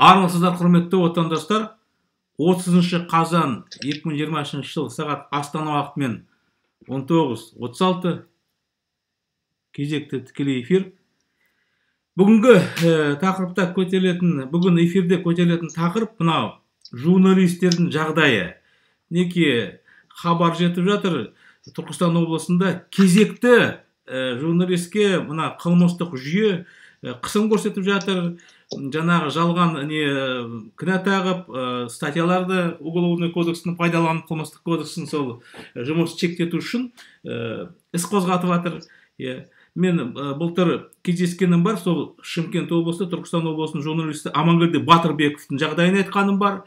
Армысыздар, құрметті отандастар. 30 қазан 2023 жыл сағат Астана уақытымен 19:36 кезекті тікелей эфир. Бүгінгі тақырыпта көтерілетін, бүгін эфирде көтерілетін тақырып мынау: журналистердің жағдайы. Неке хабар жетіп жатыр, Түркістан облысында кезекті журналистке мына қылмыстық жүйе қысым көрсетіп жатыр. Жаңағы жалған не кінә тағып, статьяларды уголовный кодексін пайдаланып, қылмыстық кодексін сол жұмыс шектету үшін іс қозғатып жатыр. Мен былтыр кездескенім бар, сол Шымкент облысы, Түркістан облысының журналисті Амангелді Батырбековтың жағдайын айтқаным бар.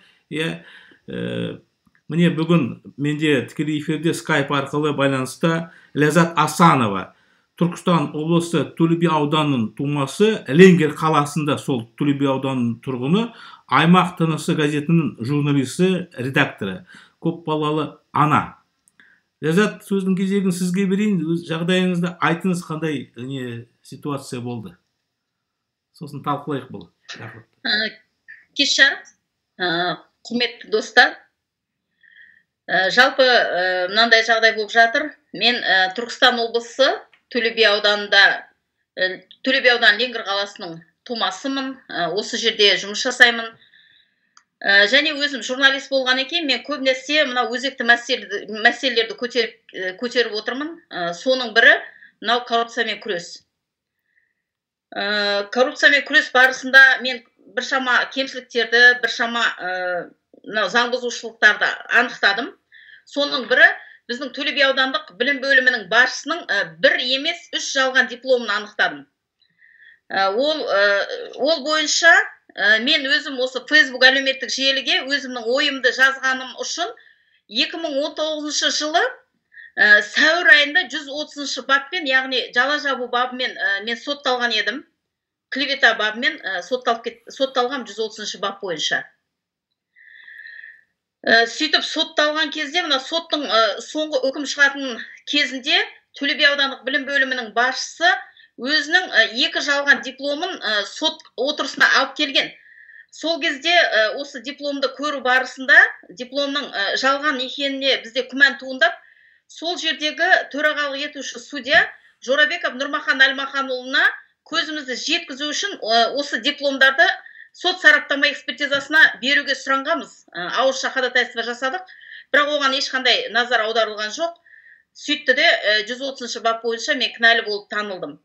Міне бүгін менде тікелей эфирде скайп арқылы байланыста Ләззат Асанова, Түркістан облысы Төле би ауданының тумасы, Ленгер қаласында сол Төле би ауданының тұрғыны, Аймақ тынысы газетінің журналисі, редакторы, көпбалалы ана. Ләззат, сөздің кезегін сізге берейін, өз жағдайыңызды айтыңыз, қандай не ситуация болды. Сосын талқылайық бұл тақырыпты. Кеш жарық, құрметті достар. Жалпы мынандай жағдай болып жатыр. Мен Түркістан облысы Төле би ауданында, Төле би ауданы Ленгір қаласының тумасымын. Осы жерде жұмыс жасаймын. Және өзім журналист болған екен, мен көбінесе мына өзекті мәселелерді көтеріп отырмын. Соның бірі мынау коррупциямен күрес. Коррупциямен күрес барысында мен біршама кемшіліктерді, біршама мынау заң бұзушылықтарды анықтадым. Соның бірі біздің Төле би аудандық білім бөлімінің басшысының бір емес 3 жалған дипломын анықтадым. Ол бойынша мен өзім осы Facebook әлеуметтік желіге өзімнің ойымды жазғаным үшін 2019 жылы сәуір айында 130 баппен, яғни жала жабу бабымен мен сотталған едім. Клевета бабымен сотталғам 130 бап бойынша. Сөйтіп сотталған кезде, мына соттың соңғы үкім шығатын кезінде Төле би аудандық білім бөлімінің басшысы өзінің 2 жалған дипломын сот отырысына алып келген. Сол кезде осы дипломды көру барысында дипломның жалған екеніне бізде күмән туындап, сол жердегі төрағалық етуші судья Жорабеков Нұрмахан Әлмаханұлына көзімізді жеткізу үшін осы дипломдарды сот сараптама экспертизасына беруге сұранғанбыз. Ауызша ходатайство жасадық, бірақ оған ешқандай назар аударылған жоқ. Сөйтті де 130 бап бойынша мен кінәлі болып танылдым.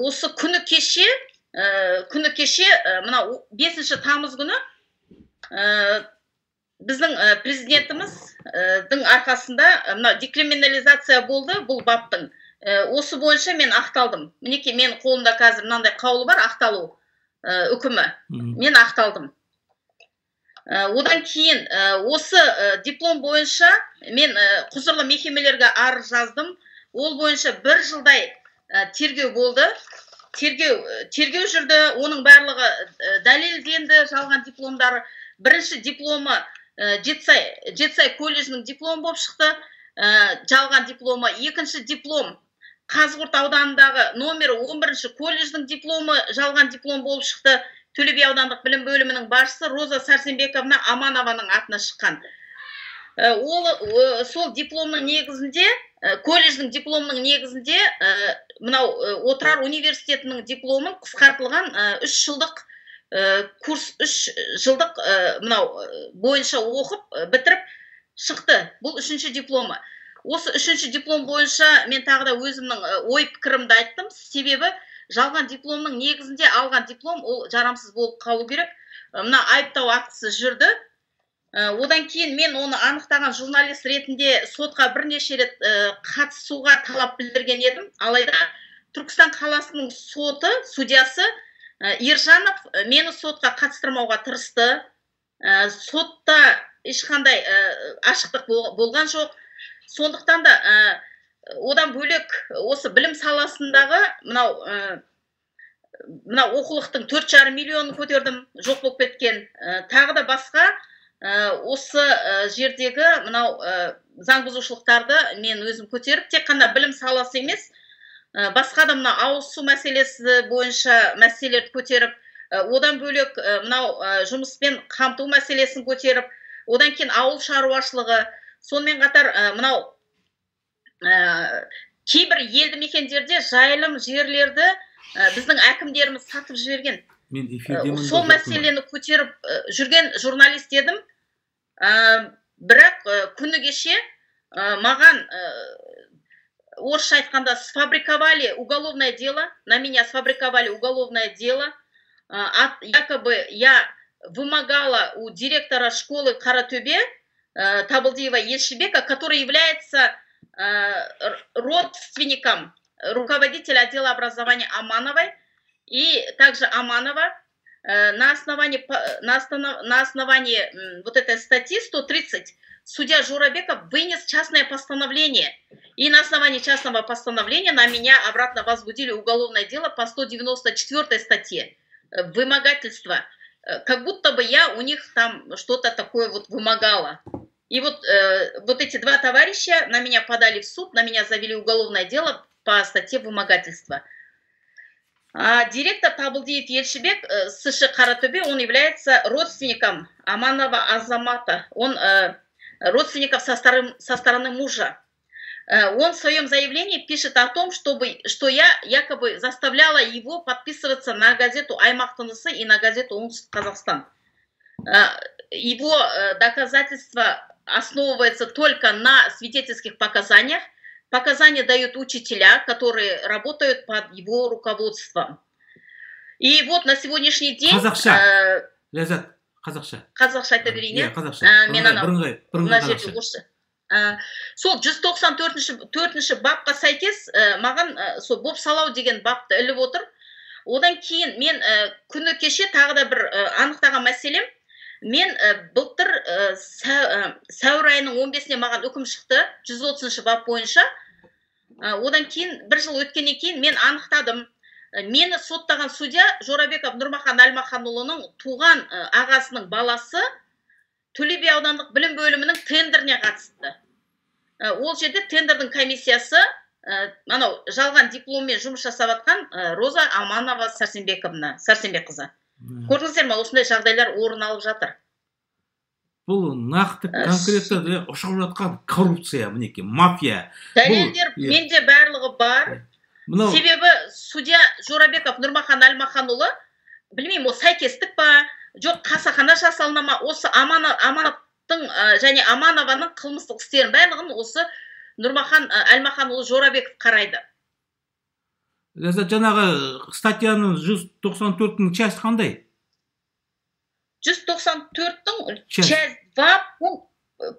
Осы күні кеше, мына 5 тамыз күні біздің президентіміздің арқасында мына декриминализация болды бұл баптың. Осы бойынша мен ақталдым. Мінекей менің қолымда қазір мынандай қаулы бар, ақталу үкімі. Мен ақталдым. Одан кейін осы диплом бойынша мен құзырлы мекемелерге арыз жаздым. Ол бойынша бір жылдай тергеу болды. Тергеу жүрді, оның барлығы дәлелденді, жалған дипломдары. Бірінші дипломы Жетісай колледжінің дипломы болып шықты, жалған дипломы. Екінші диплом Қазығұрт ауданындағы номері 11 колледждің дипломы жалған диплом болып шықты. Төле би аудандық білім бөлімінің басшысы Роза Сәрсенбековна Аманованың атына шыққан. Ол сол дипломның негізінде, колледждің дипломының негізінде мынау Отырар университетінің дипломын қысқартылған 3 жылдық курс, 3 жылдық мынау бойынша оқып бітіріп шықты. Бұл 3-ші дипломы. Осы 3-ші диплом бойынша мен тағы да өзімнің ой пікірімді айттым. Себебі жалған дипломның негізінде алған диплом ол жарамсыз болып қалу керек. Мына айыптау актісі жүрді. Одан кейін мен оны анықтаған журналист ретінде сотқа бірнеше рет қатысуға талап білдірген едім. Алайда Түркістан қаласының соты, судьясы Ержанов мені сотқа қатыстырмауға тырысты. Сотта ешқандай ашықтық болған жоқ. Сондықтан да одан бөлек осы білім саласындағы мынау оқулықтың 4,5 миллионын көтердім, жоқ болып кеткен. Тағы да басқа осы жердегі мынау заң бұзушылықтарды мен өзім көтеріп, тек қана білім саласы емес, басқа да мына ауыз су мәселесі бойынша мәселелерді көтеріп, Одан бөлек мынау жұмыспен қамту мәселесін көтеріп, одан кейін ауыл шаруашылығы, сонымен қатар мынау кейбір елді мекендерде жайылым жерлерді біздің әкімдеріміз сатып жіберген. Мен эфирдемін. Сол мәселені көтеріп жүрген журналист едім. Бірақ күні кеше маған, орысша айтқанда, сфабриковали уголовное дело, на меня сфабриковали уголовное дело, якобы я вымогала у директора школы Каратөбе Табылдиева Елшибека, который является родственником руководителя отдела образования Амановой, и также Аманова, на основании вот этой статьи 130 судья Журабеков вынес частное постановление. И на основании частного постановления на меня обратно возбудили уголовное дело по 194 статье «Вымогательство». Как будто бы я у них там что-то такое вот вымогала. И вот, вот эти два товарища на меня подали в суд, на меня завели уголовное дело по статье «Вымогательство». А директор Табылдиев Елшибек СШ Каратөбе, он является родственником Аманова Азамата. Он родственников со стороны мужа. Он в своем заявлении пишет о том, что я якобы заставляла его подписываться на газету «Аймақ тынысы» и на газету «Оңтүстік Қазақстан». Его доказательства основываются только на свидетельских показаниях. Показания дают учителя, которые работают под его руководством. И вот на сегодняшний день... Қазақша. Ләззат, қазақша. Қазақша айта берейін, иә? Қазақша. Мен анау мына жерде орысша. Сол 194-ші бапқа сәйкес маған сол бопсалау деген бапты іліп отыр. Одан кейін мен күні кеше тағы да бір анықтаған мәселем, мен былтыр сәуір айының 15-не маған үкім шықты 130-шы бап бойынша. Одан кейін бір жыл өткеннен кейін мен анықтадым. Мені соттаған судья Жорабеков Нұрмахан Әлмаханұлының туған ағасының баласы Төле би аудандық білім бөлімінің тендеріне қатысты. Ол жерде тендердің комиссиясы анау жалған дипломмен жұмыс жасап жатқан Роза Аманова Сәрсенбековна, Сәрсенбекқызы. Көрдіңіздер ме, осындай жағдайлар орын алып жатыр. Бұл нақты конкретті ұшып жатқан коррупция, мінекей, мафия. Дәлелдер менде барлығы бар. Себебі судья Жорабеков Нұрмахан Әлмаханұлы, білмеймін, ол сәйкестік па, жоқ қасақана жасалына ма, осы Амановтың және Аманованың қылмыстық істерін барлығын осы Нұрмахан Әлмаханұлы Жорабеков қарайды. Ләззат, жаңағы статьяның 194-ның часть қандай? 194-ның часть 2,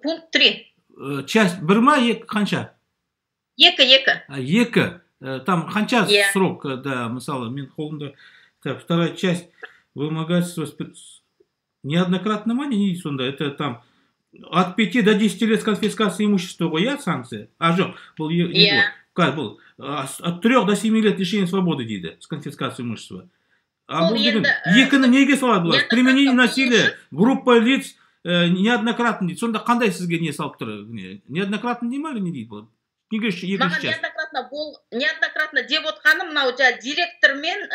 пункт 3. Часть 1 ма, 2 қанша? 2, 2. 2. Там қанша срок, да, мысалы, мен қолымда, так, вторая часть вымогательство неоднократно ма, не сонда, это там от 5 до 10 лет с конфискацией имущества ғой, иә, санкция? А, жоқ, бұл не бұл, от 3 до 7 лет лишения свободы дейді, с конфискацией имущества. А бұл деген, екіні неге салады бұлар? Применение насилия, группа лиц неоднократно дейді. Сонда қандай сізге не салып тұр? Неоднократно дей ма, не дейді бұл? Неге екінші часть? Неоднократно деп отқаны мынау директор мен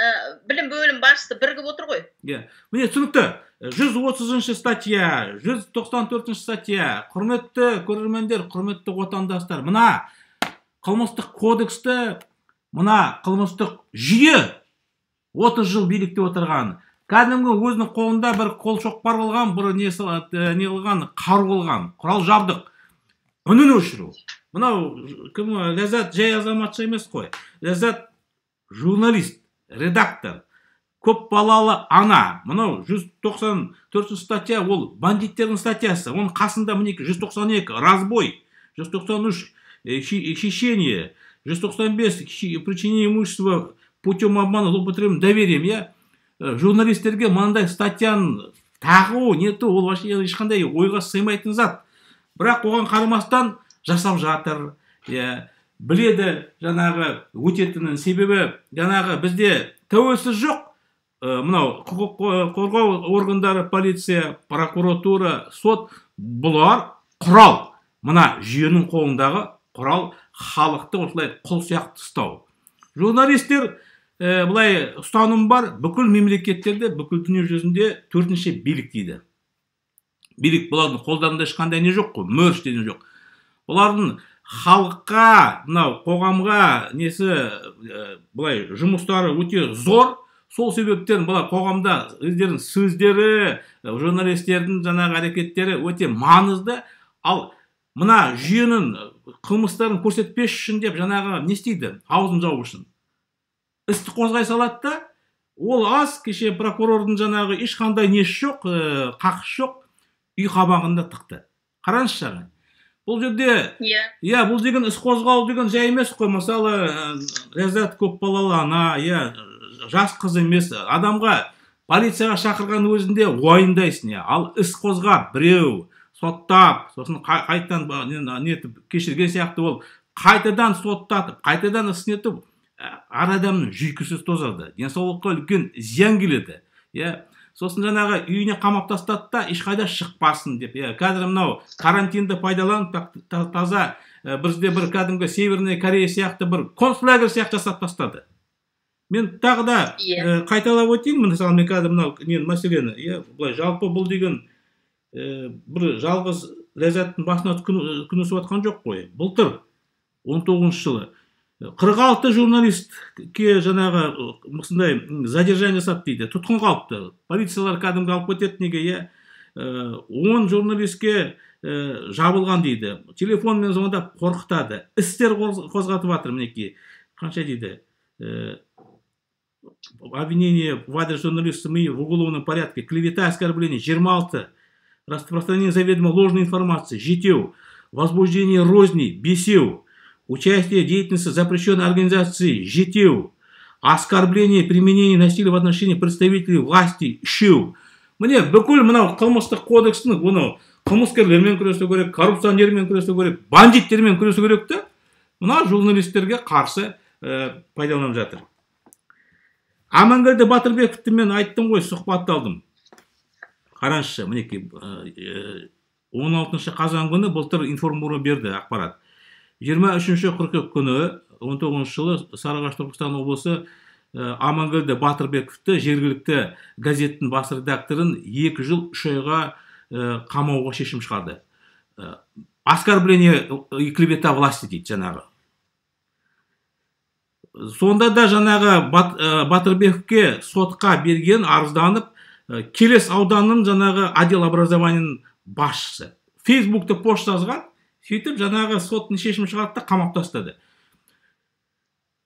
білім бөлім басшысы бірігіп отыр ғой. Иә. Міне түсінікті. 130-шы статья, 194-ші статья. Құрметті көрермендер, құрметті отандастар, мына қылмыстық кодексті, мына қылмыстық жүйе 30 жыл билікте отырған, кәдімгі өзінің қолында бір қол шоқпар қылған, бір не қылған, қару қылған, құрал жабдық, үнін өшіру. Мынау кім, Ләззат жай азаматша емес қой. Ләззат журналист, редактор, көп балалы ана. Мынау 194-ші статья, ол бандиттердің статьясы. Оның қасында мінекей 192 разбой, 193 хищение, 195 причинение имущества путем обмана, злоупотреблением доверием. Я журналистерге мынандай статьяны тағу, нету, ол вообще ешқандай ойға сыймайтын зат. Бірақ оған қарамастан жасап жатыр, біледі жаңағы өтетінін. Себебі жаңағы бізде тәуелсіз жоқ. Мынау құқық қорғау органдары, полиция, прокуратура, сот, бұлар құрал. Мына жүйенің қолындағы құрал халықты осылай құл сияқты ұстау. Журналистер былай ұстаным бар, бүкіл мемлекеттерде, бүкіл дүние жүзінде төртінші билік дейді. Билік бұлардың қолдарында ешқандай не жоқ қой, мөр ештеңе жоқ. Бұлардың халыққа, мынау қоғамға несі былай жұмыстары өте зор. Сол себептен бұлар қоғамда өздерінің сөздері, журналистердің жаңағы әрекеттері өте маңызды. Ал мына жүйенің қылмыстарын көрсетпес үшін деп жаңағы не істейді? Аузын жабу үшін. Істі қозғай салады да, ол аз, кеше прокурордың жаңағы ешқандай несі жоқ, қақысы жоқ, үй қабағында тықты. Қараңызшы ағай. Бұл жерде, иә, бұл деген іс қозғау деген жай емес қой. Мысалы, Ләззат көпбалалы ана, иә, жас қыз емес, адамға полицияға шақырған өзінде уайымдайсың, иә. Ал іс қозғап біреу соттап, сосын қайтадан нетіп кешірген сияқты ол қайтадан соттатып, қайтадан іс нетіп, әр адамның жүйкесі тозады, денсаулыққа үлкен зиян келеді, иә. Сосын жаңағы үйіне қамап тастады да, ешқайда шықпасын деп, иә. Қазір мынау карантинді пайдаланып, таза бізде бір кәдімгі Северная Корея сияқты бір концлагерь сияқты жасап тастады. Мен тағы да қайталап өтейін, мысалы, мен қазір мынау мәселені, иә, былай жалпы бұл деген бір жалғыз Ләззаттың басына күн өсіп жатқан жоқ қой. Былтыр 19 жылы 46 журналистке жаңағы осындай задержание жасады дейді, тұтқынға алыпты. Полициялар кәдімгі алып кетеді неге, иә. 10 журналистке жабылған дейді. Телефонмен звондап қорқытады. Істер қозғатып жатыр мінекей. Қанша дейді? Обвинение в адрес журналиста СМИ в уголовном порядке, клевета, оскорбление 26, распространение заведомо ложной информации 7, возбуждение розни 5, участие в деятельности запрещенной организации 7, оскорбление, применение насилия в отношении представителей власти 3. Міне, бүкіл мынау қылмыстық кодекстің бұны қылмыскерлермен күресу керек, коррупционермен күресу керек, бандиттермен күресу керек те, мына журналистерге қарсы пайдаланып жатыр. Амангелді Батырбековті мен айттым ғой, сұхбатты алдым. Қараңызшы, мінекей, 16 қазан күні былтыр Информбюро берді ақпарат. 23 қыркүйек күні 19 жылы Сарыағаш Түркістан облысы Амангелді Батырбековті, жергілікті газеттің бас редакторын 2 жыл 3 айға қамауға шешім шығарды. Оскорбление и клевета власти дейді жаңағы. Сонда да жаңағы Батырбековке сотқа берген арызданып, Келес ауданының жаңағы отдел образованияның басшысы Фейсбукта пост жазған, сөйтіп жаңағы соттың шешімін шығарды да қамап тастады.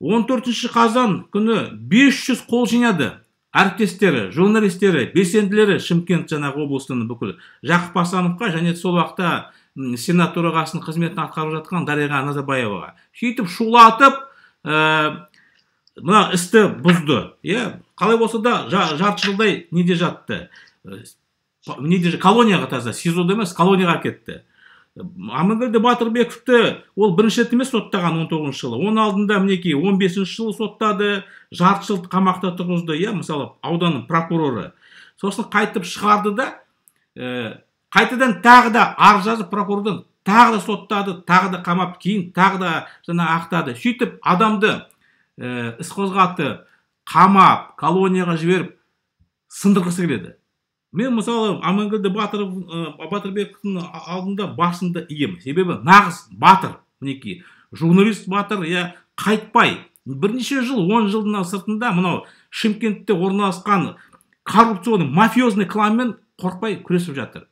14 қазан күні 500 қол жинады әріптестері, журналистері, белсенділері Шымкент жаңағы облысының бүкіл Жақып Асановқа және сол уақытта Сенат төрағасының қызметін атқарып жатқан Дариға Назарбаеваға. Сөйтіп шулатып, мына істі бұзды. Иә, қалай болса да жарты жылдай неде жатты. Неде колонияға таза, СИЗОда емес, колонияға кетті. Амангелді Батырбековті ол бірінші рет емес соттаған 19 жылы. Оның алдында мінекей 15 жылы соттады, жарты жыл қамақта тұрғызды, иә, мысалы, ауданның прокуроры. Сосын қайтып шығарды да, қайтадан тағы да арыз жазып прокурордан тағы да соттады, тағы да қамап, кейін тағы да жаңа ақтады. Сөйтіп адамды іс қозғатып, қамап, колонияға жіберіп сындырғысы келеді. Мен мысалы Амангелді Батырбековтің алдында басымды иемін. Себебі нағыз батыр, мінекей, журналист батыр, иә, қайтпай бірнеше жыл, 10 жылдың сыртында мынау Шымкентте орналасқан коррупционный, мафиозный кланмен қорықпай күресіп жатыр.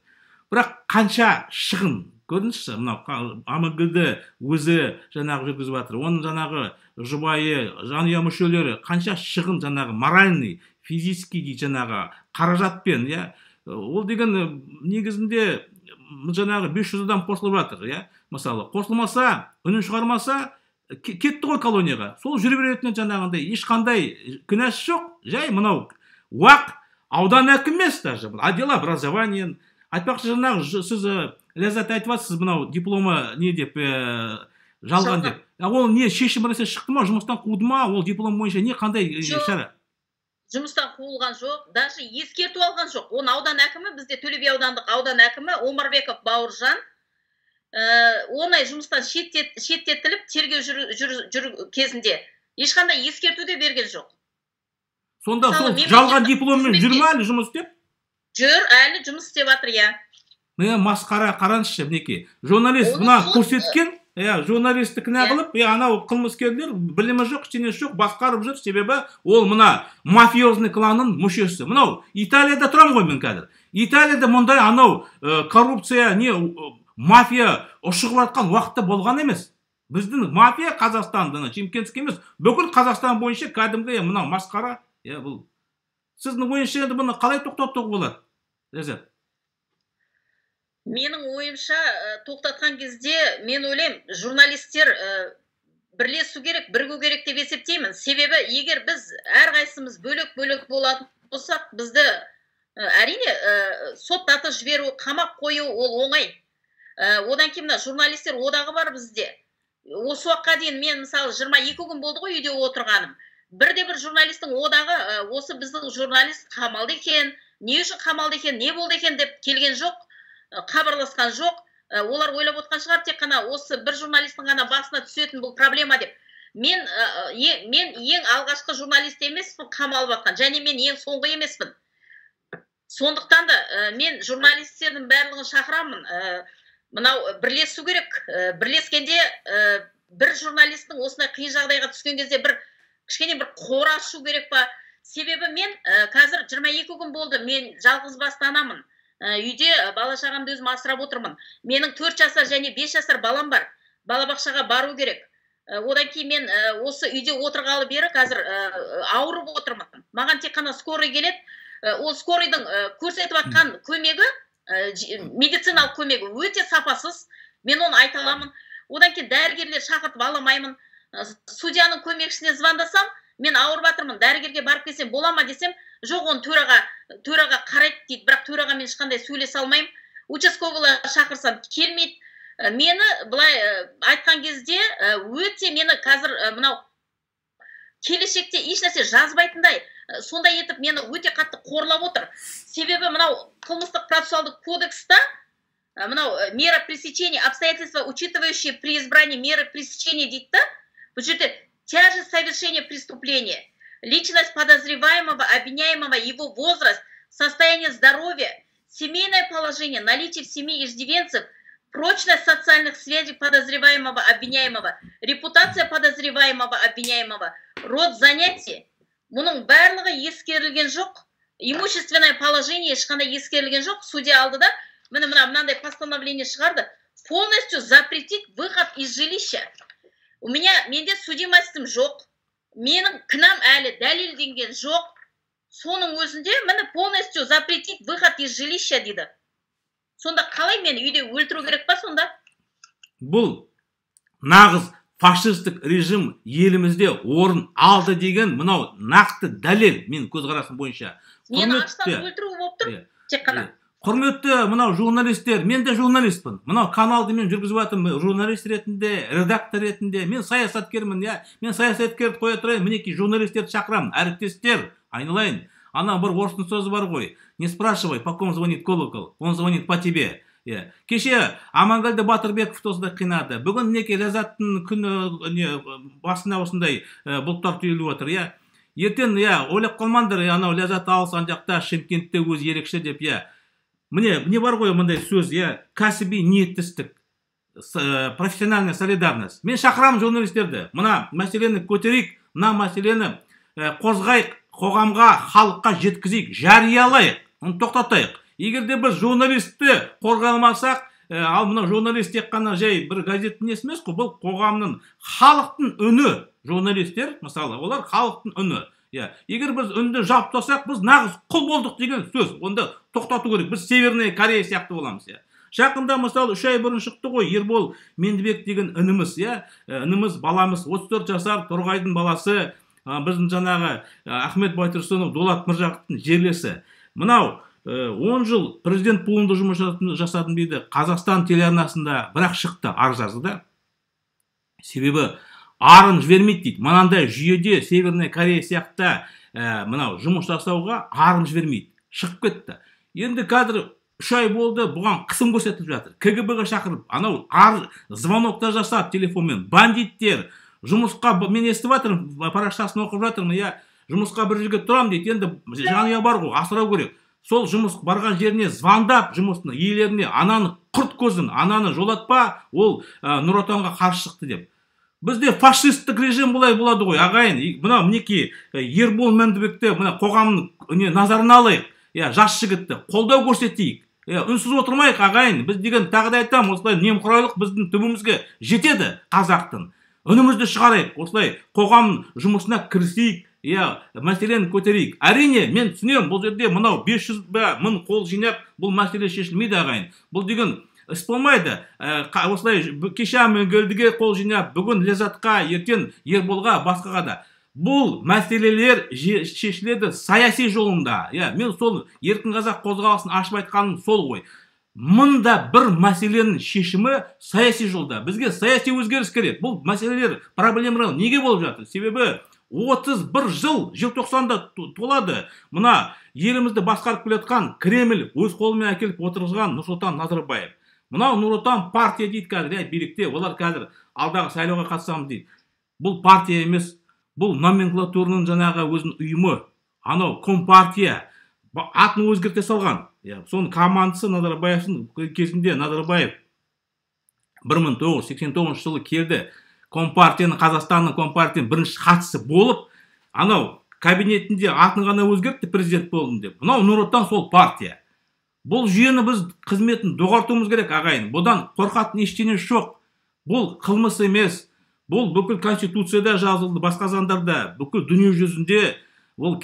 Бірақ қанша шығын, көрдіңізші, мынау Амангелді өзі жаңағы жүргізіп жатыр, оның жаңағы жұбайы, жанұя мүшелері қанша шығын жаңағы моральный, физический дейді жаңағы қаражатпен, иә, ол деген негізінде жаңағы 500 адам қосылып жатыр, иә, мысалы, қосылмаса, үнін шығармаса, кетті ғой колонияға. Сол жүре беретіні жаңағындай ешқандай кінәсі жоқ, жай мынау уақ аудан әкімі емес даже, отдел образования. Айтпақшы, жаңағы сіз Ләззат айтып жатсыз, мынау дипломы не деп жалған деп. Ол не шешім біресе шықты ма, жұмыстан қуды ма, ол диплом бойынша не қандай шара? Жұмыстан қуылған жоқ, даже ескерту алған жоқ. Оны аудан әкімі, бізде Төле би аудандық аудан әкімі Омарбеков Бауыржан, оны жұмыстан шеттетіліп, тергеу кезінде ешқандай ескерту де берген жоқ. Сонда сол жалған дипломмен жүр ме әлі жұмыс істеп? Жүр, әлі жұмыс істеп жатыр, иә. Міне масқара, қараңызшы, мінекей. Журналист мына көрсеткен, иә, журналистті кінә қылып, иә, анау қылмыскерлер білімі жоқ, ештеңесі жоқ, басқарып жүр, себебі ол мына мафиозный кланның мүшесі. Мынау Италияда тұрамын ғой мен қазір. Италияда мұндай анау коррупция, не мафия ұшығып жатқан уақытта болған емес. Біздің мафия Қазақстанда, Шымкентский емес, бүкіл Қазақстан бойынша кәдімгі мынау масқара. Иә, бұл сіздің ойыңызша енді бұны қалай тоқтатуға болады, Ләззат? Менің ойымша, тоқтатқан кезде мен ойлаймын, журналистер бірлесу керек, бірігу керек деп есептеймін. Себебі егер біз әрқайсымыз бөлек-бөлек болатын болсақ, бізді әрине соттатып жіберу, қамап қою ол оңай. Одан кейін мына журналистер одағы бар бізде. Осы уақытқа дейін мен мысалы 22 күн болды ғой үйде отырғаным. Бірде бір журналистің одағы осы біздің журналист қамалды екен, не үшін қамалды екен, не болды екен деп келген жоқ, хабарласқан жоқ. Олар ойлап отқан шығар, тек қана осы бір журналистің ғана басына түсетін бұл проблема деп. Мен ең алғашқы журналист емеспін қамалып жатқан, және мен ең соңғы емеспін. Сондықтан да мен журналистердің барлығын шақырамын. Мынау бірлесу керек. Бірлескенде бір журналистің осындай қиын жағдайға түскен кезде бір кішкене бір қор ашу керек па? Себебі мен қазір 22 күн болды, мен жалғыз басты анамын. Үйде бала шағамды өзім асырап отырмын. Менің 4 жасар және 5 жасар балам бар. Балабақшаға бару керек. Одан кейін мен осы үйде отырғалы бері қазір ауырып отырмын. Маған тек қана скорый келеді. Ол скорыйдың көрсетіп жатқан көмегі, медициналық көмегі өте сапасыз. Мен оны айта аламын. Одан кейін дәрігерлер шақыртып ала алмаймын. Судьяның көмекшісіне звондасам, мен ауырып жатырмын, дәрігерге барып келсем бола ма десем, жоқ, оны төраға қарайды дейді, бірақ төрағамен ешқандай сөйлесе алмаймын. Участковыйлар шақырсам келмейді. Мені былай айтқан кезде өте мені қазір мынау келешекте ешнәрсе жазбайтындай, сондай етіп мені өте қатты қорлап отыр. Себебі мынау қылмыстық процессуалдық кодекста мынау мера пресечения, обстоятельства, учитывающие при избрании меры пресечения дейді да. Бұл жерде тяжесть совершения преступления, личность подозреваемого, обвиняемого, его возраст, состояние здоровья, семейное положение, наличие в семье иждивенцев, прочность социальных связей подозреваемого, обвиняемого, репутация подозреваемого, обвиняемого, род занятий. Мұның барлығы ескерілген жоқ, имущественное положение ешқандай ескерілген жоқ. Судья алды да, міне мынандай постановление шығарды, полностью запретить выход из жилища. У меня, менде судимостім жоқ, менің кінәм әлі дәлелденген жоқ. Соның өзінде міне полностью запретить выход из жилища дейді. Сонда қалай мені үйде өлтіру керек па сонда? Бұл нағыз фашистік режим елімізде орын алды деген мынау нақты дәлел мен көзқарасым бойынша. Мені аштан өлтіру болып тұр тек қана. Құрметті мынау журналистер, мен де журналистпін. Мынау каналды мен жүргізіп жатырмын журналист ретінде, редактор ретінде. Мен саясаткермін, иә. Мен саясаткерді қоя тұрайын, мінекей журналистерді шақырамын. Әріптестер, айналайын. Ана бір орыстың сөзі бар ғой. Не спрашивай, по ком звонит колокол, он звонит по тебе. Иә. Кеше Амангелді Батырбековты осындай қинады. Бүгін мінекей Ләззаттың күні басына осындай бұлттар түйіліп отыр, иә. Ертең, иә, ойлап қалмаңдар, анау Ләззат алыс ан жақта Шымкентте өзі ерекше деп, иә. Міне, не бар ғой мындай сөз, иә, кәсіби ниеттестік, профессиональная солидарность. Мен шақырамын журналистерді, мына мәселені көтерейік, мына мәселені қозғайық, қоғамға, халыққа жеткізейік, жариялайық, оны тоқтатайық. Егер де біз журналистті қорғай алмасақ, ал мына журналист тек қана жай бір газеттің несі емес қой, бұл қоғамның, халықтың үні. Журналистер, мысалы, олар халықтың үні. Егер біз үнді жауып тастасақ, біз нағыз құл болдық деген сөз. Онда тоқтату керек. Біз Северная Корея сияқты боламыз. Жақында, мысалы, 3 ай бұрын шықты ғой, Ербол Мендібек деген ініміз, ініміз, баламыз, 34 жасар Торғайдың баласы, біздің жаңағы Ахмет Байтұрсынов, Дулат Міржақыптың жерлесі. Мынау 10 жыл президент буынды жұмыс жасадым дейді, Қазақстан телеарнасында, бірақ шықты, арыз жазды да. Себебі арын жібермейді дейді. Мынандай жүйеде Северная Корея сияқты мынау жұмыс жасауға арын жібермейді. Шығып кетті. Енді қазір 3 ай болды, бұған қысым көрсетіліп жатыр. КГБ-ға шақырып, анау звонокта жасап телефонмен, бандиттер жұмысқа, мен естіп жатырмын, парақшасын оқып жатырмын, иә, Жұмысқа бір жерге тұрам дейді, енді жанұя бар ғой, асырау керек. Сол жұмыс барған жеріне звондап, жұмысының иелеріне, ананы құрт көзін, ананы жолатпа, ол Нұр Отанға қарсы шықты деп. Бізде фашистік режим бұлай болады ғой, ағайын. Мына мінекей Ербол Мәндібекті мына қоғамның назарына алайық. Иә, жас жігітті қолдау көрсетейік. Иә, үнсіз отырмайық, ағайын. Біз деген тағы да айтамын, осылай немқұрайлық біздің түбімізге жетеді қазақтың. Үнімізді шығарайық, осылай қоғам жұмысына кірісейік. Иә, мәселені көтерейік. Әрине, мен түсінемін, бұл жерде мынау 500 ба 1000 қол жинап, бұл мәселе шешілмейді, ағайын. Бұл деген іс болмайды. Осылай кеше Амангелдіге қол жинап, бүгін Ләззатқа, ертең Ерболға, басқаға да. Бұл мәселелер шешіледі саяси жолында. Иә, мен сол Еркін Қазақ қозғалысын ашып айтқаным сол ғой. Мында бір мәселенің шешімі саяси жолда. Бізге саяси өзгеріс керек. Бұл мәселелер, проблемалар неге болып жатыр? Себебі 31 жыл желтоқсанда толады. Мына елімізді басқарып келе жатқан Кремль өз қолымен әкеліп отырғызған Нұрсұлтан Назарбаев. Мынау Нұр Отан партия дейді қазір, иә, билікте. Олар қазір алдағы сайлауға қатысамыз дейді. Бұл партия емес, бұл номенклатураның жаңағы өзінің ұйымы. Анау компартия атын өзгерте салған. Иә, соның командасы Назарбаевтың кезінде Назарбаев 1989 жылы келді. Компартияның, Қазақстанның компартияның бірінші хатшысы болып, анау кабинетінде атын ғана өзгертті, президент болдым деп. Мынау Нұр Отан сол партия. Бұл жүйені біз қызметін доғартуымыз керек, ағайын. Бұдан қорқатын ештеңе жоқ. Бұл қылмыс емес. Бұл бүкіл конституцияда жазылды, басқа заңдарда, бүкіл дүние жүзінде ол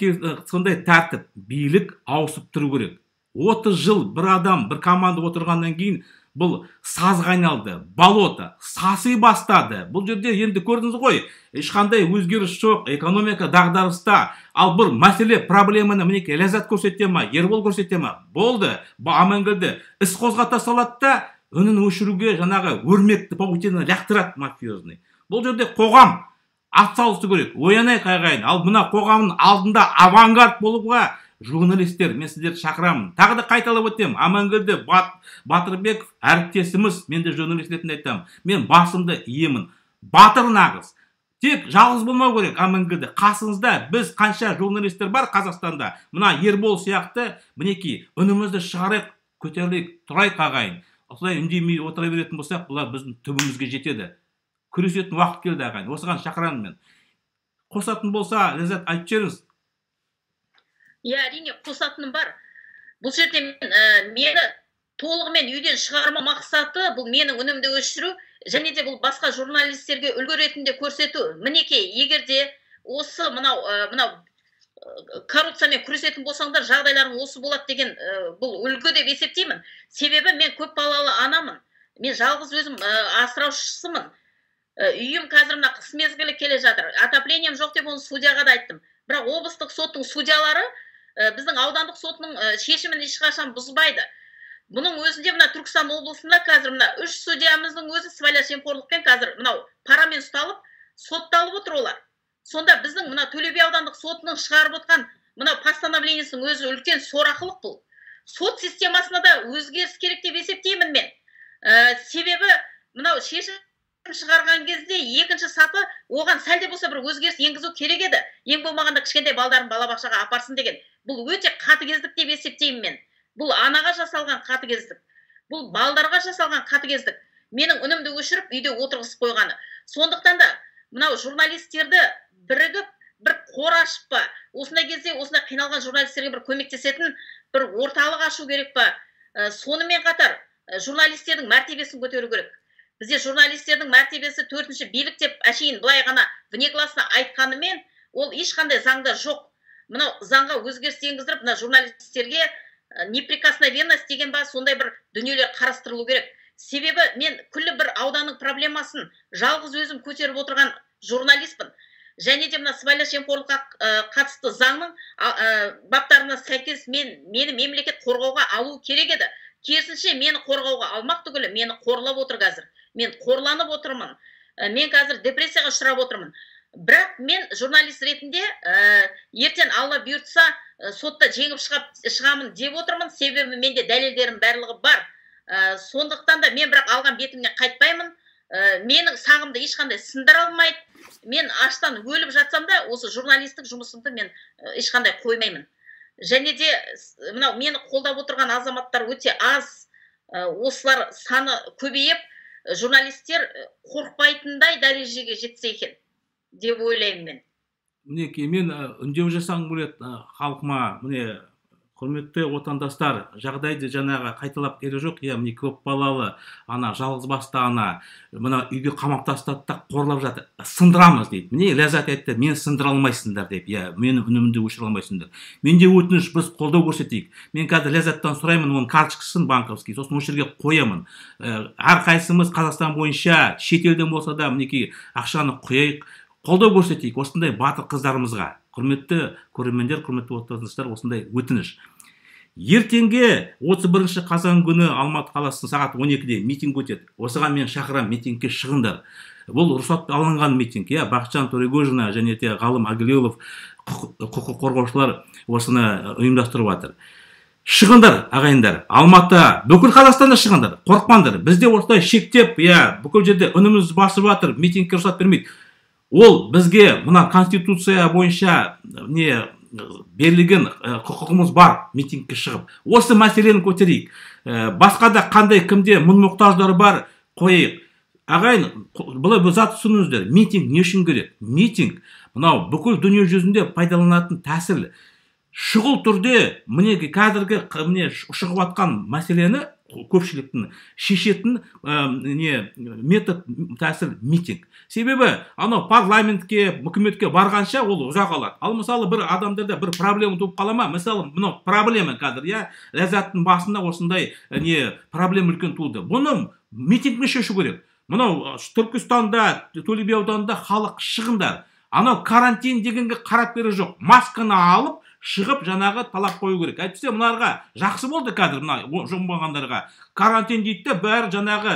сондай тәртіп, билік ауысып тұру керек. 30 жыл бір адам, бір команда отырғаннан кейін бұл сазға айналды, болото, сасы бастады. Бұл жерде енді көрдіңіз ғой, ешқандай өзгеріс жоқ, экономика дағдарыста. Ал бір мәселе, проблеманы мінекей Ләззат көрсете ма, Ербол көрсете ма, болды, Амангелді іс қозғата салады да, үнін өшіруге жаңағы өрмекті паутинаны лақтырады мафиозный. Бұл жерде қоғам атсалысу керек, оянайық, ағайын. Ал мына қоғамның алдында авангард болуға журналистер, мен сіздерді шақырамын. Тағы да қайталап өтемін. Амангелді Батырбеков әріптесіміз, мен де журналист ретінде айтамын. Мен басымды иемін. Батыр нағыз. Тек жалғыз болмау керек Амангелді. Қасыңызда біз қанша журналистер бар Қазақстанда. Мына Ербол сияқты, мінекей, үнімізді шығарайық, көтерілейік, тұрайық, ағайын. Осылай үндемей отыра беретін болсақ, бұлар біздің түбімізге жетеді. Күресетін уақыт келді, ағайын. Осыған шақырамын мен. Қосатын болса, Ләззат, айтып жіберіңіз. Иә, әрине, қосатыным бар. Бұл жерде мені толығымен үйден шығарма мақсаты бұл менің үнімді өшіру және де бұл басқа журналистерге үлгі ретінде көрсету. Мінекей, егер де осы мынау коррупциямен күресетін болсаңдар, жағдайларың осы болады деген бұл үлгі деп есептеймін. Себебі мен көп балалы анамын. Мен жалғыз өзім асыраушысымын. Үйім қазір мына қыс мезгілі келе жатыр. Отоплением жоқ деп оны судьяға да айттым. Бірақ облыстық соттың судьялары біздің аудандық сотының шешімін ешқашан бұзбайды. Бұның өзінде мына Түркістан облысында қазір мына 3 судьямыздың өзі сыбайлас жемқорлықпен қазір мынау парамен ұсталып, сотталып отыр олар. Сонда біздің мына Төле би аудандық сотының шығарып отқан мына постановлениесінің өзі үлкен сорақылық бұл. Сот системасына да өзгеріс керек деп есептеймін мен. Себебі мынау шешім шығарған кезде екінші саты оған сәл де болса бір өзгеріс енгізу керек еді. Ең болмағанда кішкентай балдарын балабақшаға апарсын деген. Бұл өте қатыгездік деп есептеймін мен. Бұл анаға жасалған қатыгездік. Бұл балдарға жасалған қатыгездік. Менің үнімді өшіріп үйде отырғызып қойғаны. Сондықтан да мынау журналистерді бірігіп бір қор ашып па, осындай кезде осындай қиналған журналистерге бір көмектесетін бір орталық ашу керек па? Сонымен қатар журналистердің мәртебесін көтеру керек. Бізде журналистердің мәртебесі төртінші билік деп әшейін былай ғана внегласно айтқанымен, ол ешқандай заңда жоқ. Мынау заңға өзгеріс енгіздіріп, мына журналистерге неприкосновенность деген ба, сондай бір дүниелер қарастырылу керек. Себебі мен күллі бір ауданның проблемасын жалғыз өзім көтеріп отырған журналистпін. Және де мына сыбайлас жемқорлыққа қатысты заңның баптарына сәйкес мені мемлекет қорғауға алу керек еді. Керісінше мені қорғауға алмақ түгілі, мені қорлап отыр қазір. Мен қорланып отырмын. Мен қазір депрессияға ұшырап отырмын. Бірақ мен журналист ретінде ертең Алла бұйыртса сотта жеңіп шығамын деп отырмын. Себебі менде дәлелдерім барлығы бар. Сондықтан да мен бірақ алған бетімнен қайтпаймын. Менің сағымды ешқандай сындыра алмайды. Мен аштан өліп жатсам да, осы журналистік жұмысымды мен ешқандай қоймаймын. Және де мынау мені қолдап отырған азаматтар өте аз, осылар саны көбейіп, журналистер қорықпайтындай дәрежеге жетсе екен деп ойлаймын мен. Мінекей, мен үндеу жасағым келеді халқыма. Міне, құрметті отандастар, жағдайды жаңағы қайталап керегі жоқ. Иә, міне, көпбалалы ана, жалғыз басты ана, мына үйге қамап тастады да қорлап жатыр. Сындырамыз дейді. Міне, Ләззат айтты, мені сындыра алмайсыңдар деп. Иә, менің үнімді өшіре алмайсыңдар. Менде өтініш, біз қолдау көрсетейік. Мен қазір Ләззаттан сұраймын оның карточкасын банковский, сосын осы жерге қоямын. Әрқайсымыз Қазақстан бойынша, шетелден болса да, мінекей, ақшаны құяйық, қолдау көрсетейік осындай батыр қыздарымызға. Құрметті көрермендер, құрметті отандастар, осындай өтініш. Ертеңге 31 қазан күні Алматы қаласында сағат 12-де митинг өтеді. Осыған мен шақырамын, митингке шығыңдар. Бұл рұқсат алынған митинг. Иә, Бақытжан Төрегожина және де Ғалым Әгілеуов құқық қорғаушылар осыны ұйымдастырып жатыр. Шығыңдар, ағайындар. Алматы, бүкіл Қазақстанда шығыңдар. Қорықпаңдар. Бізде осылай шектеп, иә, бүкіл жерде үніміз басып жатыр, митингке рұқсат бермейді. Ол бізге мына конституция бойынша не берілген құқығымыз бар митингке шығып. Осы мәселені көтерейік. Басқа да қандай кімде мұң-мұқтаждар бар, қояйық. Ағайын, былай бір зат түсініңіздер. Митинг не үшін керек? Митинг мынау бүкіл дүние жүзінде пайдаланатын тәсіл. Шұғыл түрде міне қазіргі міне шығып жатқан мәселені көпшіліктің шешетін не метод, тәсіл митинг. Себебі анау парламентке, үкіметке барғанша ол ұзақ алады. Ал мысалы бір адамдарда бір проблема туып қала ма? Мысалы мынау проблема қазір, иә, Ләззаттың басында осындай не проблема үлкен туды. Бұны митингпен шешу керек. Мынау Түркістанда, Төле би ауданында халық шығындар. Анау карантин дегенге қарап керегі жоқ. Масканы алып шығып жаңағы талап қою керек. Әйтпесе мыналарға жақсы болды қазір, мына жұмбағандарға. Карантин дейді де, бәрі жаңағы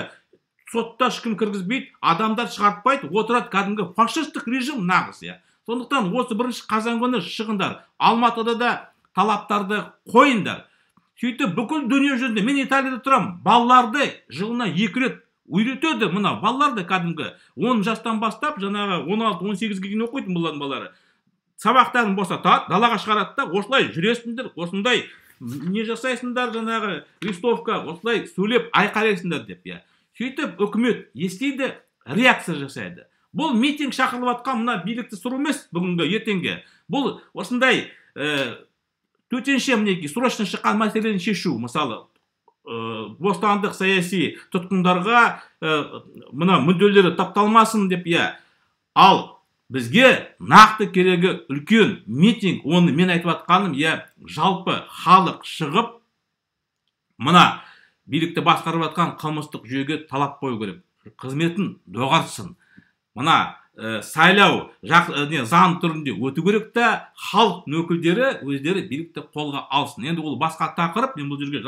сотта ешкім кіргізбейді, адамдар шығартпайды, отырады, кәдімгі фашистік режим нағыз, иә. Сондықтан осы 1 қазан күні шығыңдар. Алматыда да талаптарды қойыңдар. Сөйтіп бүкіл дүние жүзінде, мен Италияда тұрамын, балаларды жылына 2 рет үйретеді мына балаларды кәдімгі 10 жастан бастап жаңағы 16-18-ге дейін оқитын бұлардың балалары. Сабақтарын босатады, далаға шығарады да, осылай жүресіңдер, осындай не жасайсыңдар, жаңағы листовка, осылай сөйлеп айқайлайсыңдар деп, иә. Сөйтіп үкімет естиді, реакция жасайды. Бұл митинг шақырылып жатқан мына билікті сұру емес бүгінгі ертеңге. Бұл осындай төтенше мінекей срочно шыққан мәселені шешу, мысалы, бостандық саяси тұтқындарға мына мүдделері тапталмасын деп, иә. Ал бізге нақты керегі үлкен митинг, оны мен айтып жатқаным, иә, жалпы халық шығып мына билікті басқарып жатқан қылмыстық жүйеге талап қою керек. Қызметін доғартсын. Мына сайлау заң түрінде өту керек та, халық өкілдері өздері билікті қолға алсын. Енді ол басқа тақырып, мен бұл жерге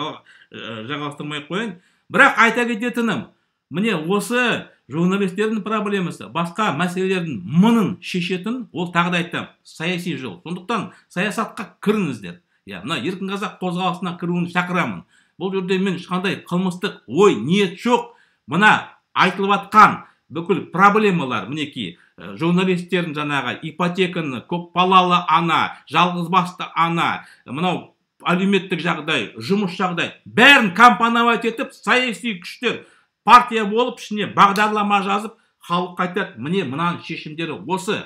жалғастырмай қояйын. Бірақ айта кететінім, міне осы журналистердің проблемасы, басқа мәселелердің мыңын шешетін, ол тағы да айтамын, саяси жол. Сондықтан саясатқа кіріңіздер. Иә, мына Еркін Қазақ қозғалысына кіруін шақырамын. Бұл жерде мен ешқандай қылмыстық ой, ниет жоқ. Мына айтылып жатқан бүкіл проблемалар, мінекей, журналистердің жаңағы ипотеканы, көпбалалы ана, жалғызбасты ана, мынау әлеуметтік жағдай, жұмыс жағдай, бәрін компоновать етіп, саяси күштер партия болып, ішіне бағдарлама жазып, халық айтады, міне мынаның шешімдері осы.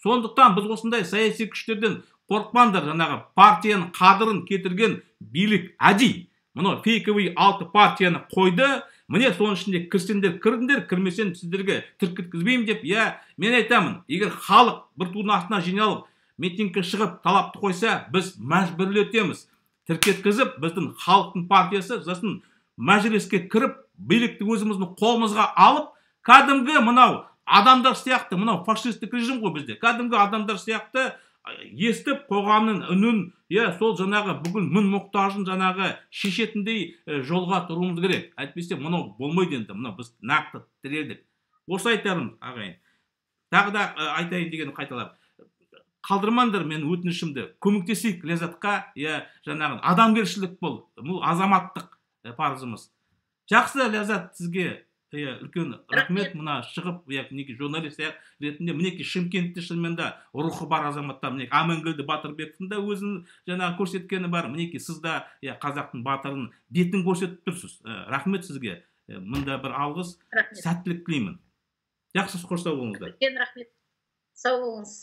Сондықтан біз осындай саяси күштерден қорықпаңдар, жаңағы партияның қадірін кетірген билік әдейі. Мынау фейковый 6 партияны қойды, міне соның ішінде кірсеңдер кіріңдер, кірмесең сіздерге тіркеткізбеймін деп, иә, мен айтамын, егер халық бір тудың астына жиналып, митингке шығып талапты қойса, біз мәжбүрлетеміз. Тіркеткізіп, біздің халықтың партиясы сосын мәжіліске кіріп, билікті өзіміздің қолымызға алып, кәдімгі мынау адамдар сияқты, мынау фашистік режим ғой бізде, кәдімгі адамдар сияқты естіп қоғамның үнін, иә, сол жаңағы бүкіл мұң мұқтажын жаңағы шешетіндей жолға тұруымыз керек. Әйтпесе мынау болмайды енді, мынау біз нақты тірелдік. Осы айтарым, ағайын. Тағы да айтайын дегенім қайталап. Қалдырмаңдар мен өтінішімді. Көмектесейік Ләззатқа, иә, жаңағы адамгершілік бұл, бұл азаматтық парызымыз. Жақсы, Ләззат, сізге Иә, үлкен рахмет. Мына шығып, иә, мінекей, журналист ретінде, мінекей, Шымкентте шынымен де рухы бар азаматтар, мінекей, Амангелді Батырбековтың да өзінің жаңағы көрсеткені бар, мінекей, сіз де, иә, қазақтың батырының бетін көрсетіп тұрсыз. Рахмет сізге, мында бір алғыс. Рахмет. Сәттілік тілеймін, жақсы, қош, сау болыңыздар. Үлкен рахмет, сау болыңыз.